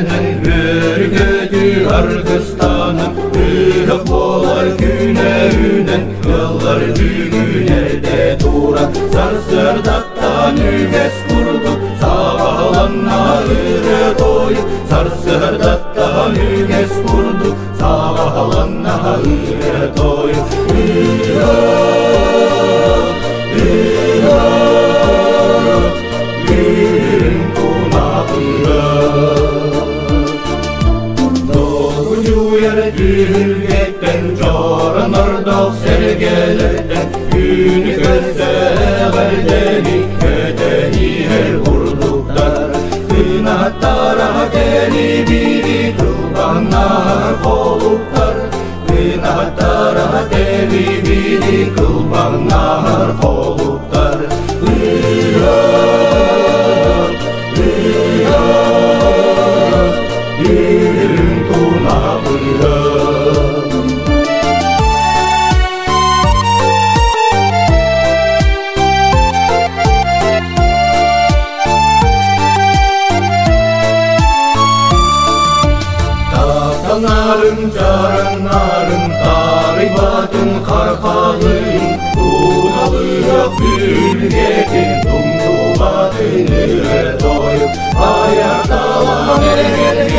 Үөрэнэн үөрү-көтүү аргыстанан, Ыһык буолар күнэ үүнэн, Ыаллар бүгүн эрдэ туран, Сарсыардаттан үгэс курдук Саҕаланна ырыа-тойук, Сарсыардаттан үгэс курдук Саҕаланна ырыа-тойук. Ыһыах, ыһыах, Үрүҥ тунах ыһыах. Долгуйар түһүлгэттэн, Дьоронордоох сэргэлэртэн Күнү көрсө эҕэрдэни Көтөн иһэр курдуктар. Кынаттара кэлибири Кылбаҥнаһар холуктар, Кынаттара кэлибири Кылбаҥнаһар холуктар. Ыһыах, ыһыах, Үрүҥ тунах ыһыах. Таптанарым, чараҥнарым, таарыйбатын хархалыым, Туналыах күлгэтин, тумнубатын ырыа-тойук, Айар талан эргэлгэ.